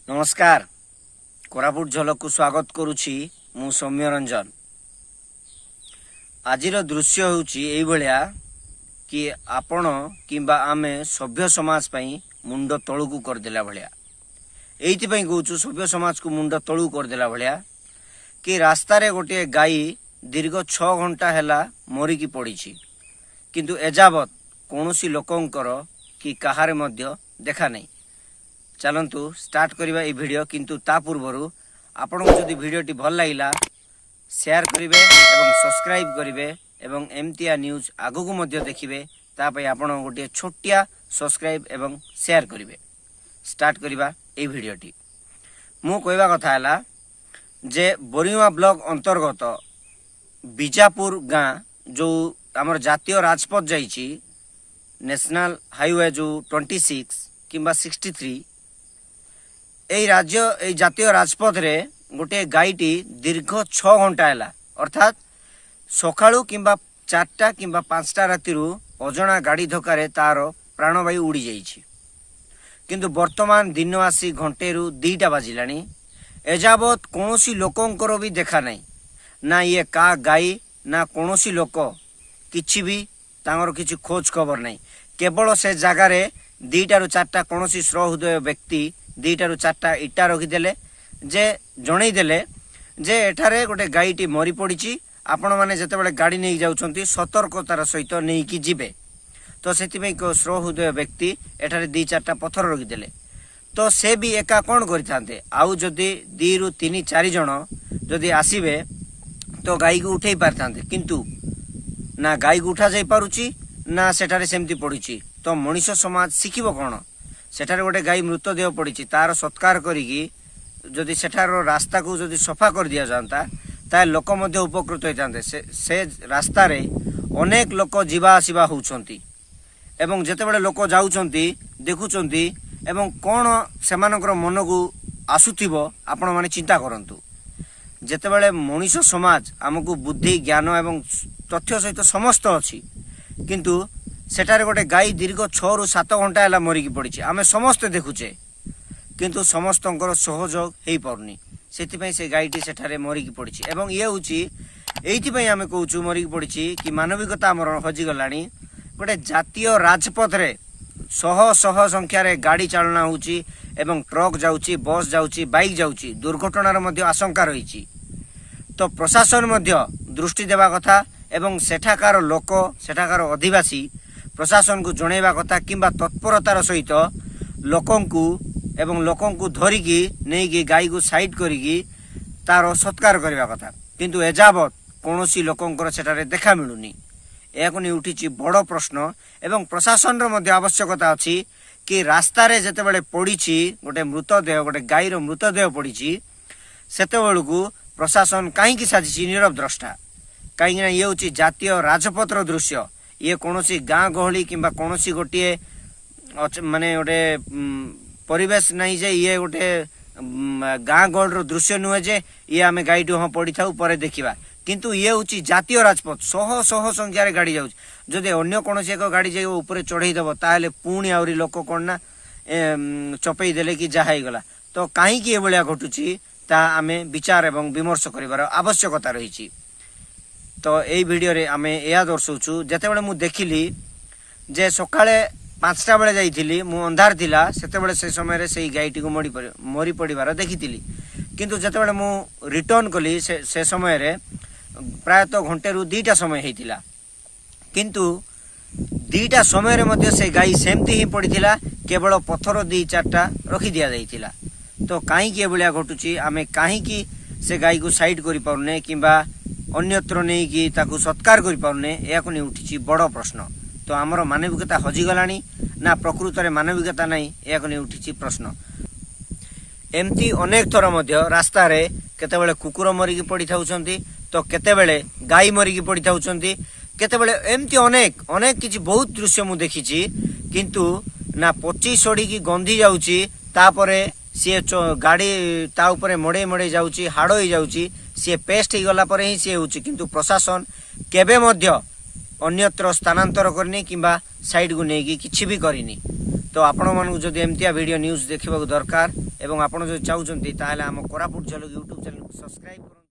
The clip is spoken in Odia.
ନମସ୍କାର, କୋରାପୁଟ ଝଲକକୁ ସ୍ୱାଗତ କରୁଛି ମୁଁ ସୌମ୍ୟ ରଞ୍ଜନ। ଆଜିର ଦୃଶ୍ୟ ହେଉଛି ଏଇଭଳିଆ କି ଆପଣ କିମ୍ବା ଆମେ ସଭ୍ୟ ସମାଜ ପାଇଁ ମୁଣ୍ଡ ତଳକୁ କରିଦେଲା ଭଳିଆ। ଏଇଥିପାଇଁ କହୁଛୁ ସଭ୍ୟ ସମାଜକୁ ମୁଣ୍ଡ ତଳକୁ କରିଦେଲା ଭଳିଆ କି ରାସ୍ତାରେ ଗୋଟିଏ ଗାଈ ଦୀର୍ଘ 6 ଘଣ୍ଟା ହେଲା ମରିକି ପଡ଼ିଛି, କିନ୍ତୁ ଏଯାବତ୍ କୌଣସି ଲୋକଙ୍କର କି କାହାର ମଧ୍ୟ ଦେଖା ନାହିଁ। ଚାଲନ୍ତୁ ଷ୍ଟାର୍ଟ କରିବା ଏଇ ଭିଡ଼ିଓ। କିନ୍ତୁ ତା ପୂର୍ବରୁ ଆପଣଙ୍କୁ ଯଦି ଭିଡ଼ିଓଟି ଭଲ ଲାଗିଲା, ସେୟାର କରିବେ ଏବଂ ସବସ୍କ୍ରାଇବ୍ କରିବେ ଏବଂ ଏମିତିଆ ନ୍ୟୁଜ୍ ଆଗକୁ ମଧ୍ୟ ଦେଖିବେ, ତା ପାଇଁ ଆପଣ ଗୋଟିଏ ଛୋଟିଆ ସବସ୍କ୍ରାଇବ୍ ଏବଂ ସେୟାର କରିବେ। ଷ୍ଟାର୍ଟ କରିବା ଏଇ ଭିଡ଼ିଓଟି। ମୁଁ କହିବା କଥା ହେଲା ଯେ ବୋରିଗୁମ୍ମା ବ୍ଲକ ଅନ୍ତର୍ଗତ ବିଜାପୁର ଗାଁ, ଯେଉଁ ଆମର ଜାତୀୟ ରାଜପଥ ଯାଇଛି, ନ୍ୟାସନାଲ ହାଇୱେ ଯେଉଁ 26 କିମ୍ବା 63, ଏଇ ଜାତୀୟ ରାଜପଥରେ ଗୋଟିଏ ଗାଈଟି ଦୀର୍ଘ 6 ଘଣ୍ଟା ହେଲା, ଅର୍ଥାତ୍ ସକାଳୁ କିମ୍ବା 4ଟା କିମ୍ବା 5ଟା ରାତିରୁ ଅଜଣା ଗାଡ଼ି ଧକ୍କାରେ ତାର ପ୍ରାଣବାୟୁ ଉଡ଼ିଯାଇଛି। କିନ୍ତୁ ବର୍ତ୍ତମାନ ଦିନ ଆସି ଘଣ୍ଟେରୁ 2ଟା ବାଜିଲାଣି, ଏଯାବତ୍ କୌଣସି ଲୋକଙ୍କର ବି ଦେଖା ନାହିଁ। ନା ଇଏ କା ଗାଈ, ନା କୌଣସି ଲୋକ କିଛି ବି ତାଙ୍କର କିଛି ଖୋଜ ଖବର ନାହିଁ। କେବଳ ସେ ଜାଗାରେ 2ଟାରୁ 4ଟା କୌଣସି ସହୃଦୟ ବ୍ୟକ୍ତି 2ଟାରୁ 4ଟା ଇଟା ରଖିଦେଲେ ଯେ ଜଣେଇଦେଲେ ଯେ ଏଠାରେ ଗୋଟେ ଗାଈଟି ମରି ପଡ଼ିଛି, ଆପଣମାନେ ଯେତେବେଳେ ଗାଡ଼ି ନେଇକି ଯାଉଛନ୍ତି, ସତର୍କତାର ସହିତ ନେଇକି ଯିବେ। ତ ସେଥିପାଇଁ ଏକ ସହୃଦୟ ବ୍ୟକ୍ତି ଏଠାରେ 2 4ଟା ପଥର ରଖିଦେଲେ। ତ ସେ ବି ଏକା କ'ଣ କରିଥାନ୍ତେ? ଆଉ ଯଦି 2ରୁ 3 4 ଜଣ ଯଦି ଆସିବେ, ତ ଗାଈକୁ ଉଠେଇ ପାରିଥାନ୍ତେ। କିନ୍ତୁ ନା ଗାଈକୁ ଉଠା ଯାଇପାରୁଛି, ନା ସେଠାରେ ସେମିତି ପଡ଼ିଛି। ତ ମଣିଷ ସମାଜ ଶିଖିବ କ'ଣ? ସେଠାରେ ଗୋଟେ ଗାଈ ମୃତଦେହ ପଡ଼ିଛି, ତାର ସତ୍କାର କରିକି ଯଦି ସେଠାର ରାସ୍ତାକୁ ଯଦି ସଫା କରିଦିଆଯାଆନ୍ତା, ତାହେଲେ ଲୋକ ମଧ୍ୟ ଉପକୃତ ହେଇଥାନ୍ତେ। ସେ ରାସ୍ତାରେ ଅନେକ ଲୋକ ଯିବା ଆସିବା ହେଉଛନ୍ତି ଏବଂ ଯେତେବେଳେ ଲୋକ ଯାଉଛନ୍ତି, ଦେଖୁଛନ୍ତି ଏବଂ କ'ଣ ସେମାନଙ୍କର ମନକୁ ଆସୁଥିବ, ଆପଣମାନେ ଚିନ୍ତା କରନ୍ତୁ। ଯେତେବେଳେ ମଣିଷ ସମାଜ ଆମକୁ ବୁଦ୍ଧି, ଜ୍ଞାନ ଏବଂ ତଥ୍ୟ ସହିତ ସମସ୍ତ ଅଛି, କିନ୍ତୁ ସେଠାରେ ଗୋଟେ ଗାଈ ଦୀର୍ଘ 6ରୁ 7 ଘଣ୍ଟା ହେଲା ମରିକି ପଡ଼ିଛି। ଆମେ ସମସ୍ତେ ଦେଖୁଛେ, କିନ୍ତୁ ସମସ୍ତଙ୍କର ସହଯୋଗ ହେଇପାରୁନି। ସେଥିପାଇଁ ସେ ଗାଈଟି ସେଠାରେ ମରିକି ପଡ଼ିଛି। ଏବଂ ଇଏ ହେଉଛି, ଏଇଥିପାଇଁ ଆମେ କହୁଛୁ ମରିକି ପଡ଼ିଛି କି ମାନବିକତା ଆମର ହଜିଗଲାଣି। ଗୋଟେ ଜାତୀୟ ରାଜପଥରେ ଶହ ଶହ ସଂଖ୍ୟାରେ ଗାଡ଼ି ଚାଳନା ହେଉଛି ଏବଂ ଟ୍ରକ୍ ଯାଉଛି, ବସ୍ ଯାଉଛି, ବାଇକ୍ ଯାଉଛି, ଦୁର୍ଘଟଣାର ମଧ୍ୟ ଆଶଙ୍କା ରହିଛି। ତ ପ୍ରଶାସନ ମଧ୍ୟ ଦୃଷ୍ଟି ଦେବା କଥା ଏବଂ ସେଠାକାର ଲୋକ, ସେଠାକାର ଅଧିବାସୀ ପ୍ରଶାସନକୁ ଜଣାଇବା କଥା କିମ୍ବା ତତ୍ପରତାର ସହିତ ଲୋକଙ୍କୁ ଏବଂ ଲୋକଙ୍କୁ ଧରିକି ନେଇକି ଗାଈକୁ ସାଇଡ୍ କରିକି ତାର ସତ୍କାର କରିବା କଥା। କିନ୍ତୁ ଏଯାବତ୍ କୌଣସି ଲୋକଙ୍କର ସେଠାରେ ଦେଖା ମିଳୁନି। ଏହାକୁ ନେଇ ଉଠିଛି ବଡ଼ ପ୍ରଶ୍ନ ଏବଂ ପ୍ରଶାସନର ମଧ୍ୟ ଆବଶ୍ୟକତା ଅଛି କି ରାସ୍ତାରେ ଯେତେବେଳେ ପଡ଼ିଛି ଗୋଟେ ମୃତଦେହ, ଗୋଟେ ଗାଈର ମୃତଦେହ ପଡ଼ିଛି, ସେତେବେଳକୁ ପ୍ରଶାସନ କାହିଁକି ସାଜିଛି ନୀରବ ଦ୍ରଷ୍ଟା? କାହିଁକିନା ଇଏ ହେଉଛି ଜାତୀୟ ରାଜପଥର ଦୃଶ୍ୟ। ଇଏ କୌଣସି ଗାଁ ଗହଳି କିମ୍ବା କୌଣସି ଗୋଟିଏ ମାନେ ଗୋଟେ ପରିବେଶ ନାହିଁ ଯେ ଇଏ ଗୋଟେ ଗାଁ ଗହଳିର ଦୃଶ୍ୟ ନୁହେଁ ଯେ ଇଏ ଆମେ ଗାଈଟି ହଁ ପଡ଼ିଥାଉ, ପରେ ଦେଖିବା। କିନ୍ତୁ ଇଏ ହେଉଛି ଜାତୀୟ ରାଜପଥ, ଶହ ଶହ ସଂଖ୍ୟାରେ ଗାଡ଼ି ଯାଉଛି। ଯଦି ଅନ୍ୟ କୌଣସି ଏକ ଗାଡ଼ି ଯାଇ ଉପରେ ଚଢ଼େଇ ଦେବ, ତାହେଲେ ପୁଣି ଆହୁରି ଲୋକ କ'ଣ ନା ଚପେଇ ଦେଲେ କି ଯାହା ହେଇଗଲା। ତ କାହିଁକି ଏଭଳିଆ ଘଟୁଛି, ତାହା ଆମେ ବିଚାର ଏବଂ ବିମର୍ଶ କରିବାର ଆବଶ୍ୟକତା ରହିଛି। ତ ଏଇ ଭିଡ଼ିଓରେ ଆମେ ଏହା ଦର୍ଶାଉଛୁ। ଯେତେବେଳେ ମୁଁ ଦେଖିଲି ଯେ ସକାଳେ 5ଟା ବେଳେ ଯାଇଥିଲି ମୁଁ, ଅନ୍ଧାର ଥିଲା ସେତେବେଳେ, ସେ ସମୟରେ ସେଇ ଗାଈଟିକୁ ମରି ପଡ଼ିବାର ଦେଖିଥିଲି। କିନ୍ତୁ ଯେତେବେଳେ ମୁଁ ରିଟର୍ନ କଲି, ସେ ସମୟରେ ପ୍ରାୟତଃ ଘଣ୍ଟେରୁ 2ଟା ସମୟ ହେଇଥିଲା। କିନ୍ତୁ 2ଟା ସମୟରେ ମଧ୍ୟ ସେ ଗାଈ ସେମିତି ହିଁ ପଡ଼ିଥିଲା, କେବଳ ପଥର 2 4ଟା ରଖି ଦିଆଯାଇଥିଲା। ତ କାହିଁକି ଏଭଳିଆ ଘଟୁଛି? ଆମେ କାହିଁକି ସେ ଗାଈକୁ ସାଇଡ୍ କରିପାରୁନେ କିମ୍ବା ଅନ୍ୟତ୍ର ନେଇକି ତାକୁ ସତ୍କାର କରିପାରୁନେ? ଏହାକୁ ନେଇ ଉଠିଛି ବଡ଼ ପ୍ରଶ୍ନ। ତ ଆମର ମାନବିକତା ହଜିଗଲାଣି ନା ପ୍ରକୃତରେ ମାନବିକତା ନାହିଁ, ଏହାକୁ ନେଇ ଉଠିଛି ପ୍ରଶ୍ନ। ଏମିତି ଅନେକ ଥର ମଧ୍ୟ ରାସ୍ତାରେ କେତେବେଳେ କୁକୁର ମରିକି ପଡ଼ିଥାଉଛନ୍ତି, ତ କେତେବେଳେ ଗାଈ ମରିକି ପଡ଼ିଥାଉଛନ୍ତି, କେତେବେଳେ ଏମିତି ଅନେକ ଅନେକ କିଛି ବହୁତ ଦୃଶ୍ୟ ମୁଁ ଦେଖିଛି। କିନ୍ତୁ ନା ପଚି ସଢ଼ିକି ଗନ୍ଧି ଯାଉଛି, ତାପରେ ସିଏ ଗାଡ଼ି ତା ଉପରେ ମଡ଼େଇ ମଡ଼େଇ ଯାଉଛି, ହାଡ଼ ହେଇଯାଉଛି, ସିଏ ପେଷ୍ଟ ହେଇଗଲା ପରେ ହିଁ ସିଏ ହେଉଛି। କିନ୍ତୁ ପ୍ରଶାସନ କେବେ ମଧ୍ୟ ଅନ୍ୟତ୍ର ସ୍ଥାନାନ୍ତର କରିନି କିମ୍ବା ସାଇଡ଼କୁ ନେଇକି କିଛି ବି କରିନି। ତ ତ ଆପଣମାନଙ୍କୁ ଯଦି ଏମିତିଆ ଭିଡ଼ିଓ ନ୍ୟୁଜ୍ ଦେଖିବାକୁ ଦରକାର ଏବଂ ଆପଣ ଯଦି ଚାହୁଁଛନ୍ତି, ତାହେଲେ ଆମ କୋରାପୁଟ ଝଲକ ୟୁଟ୍ୟୁବ୍ ଚ୍ୟାନେଲକୁ ସବସ୍କ୍ରାଇବ୍ କରନ୍ତୁ।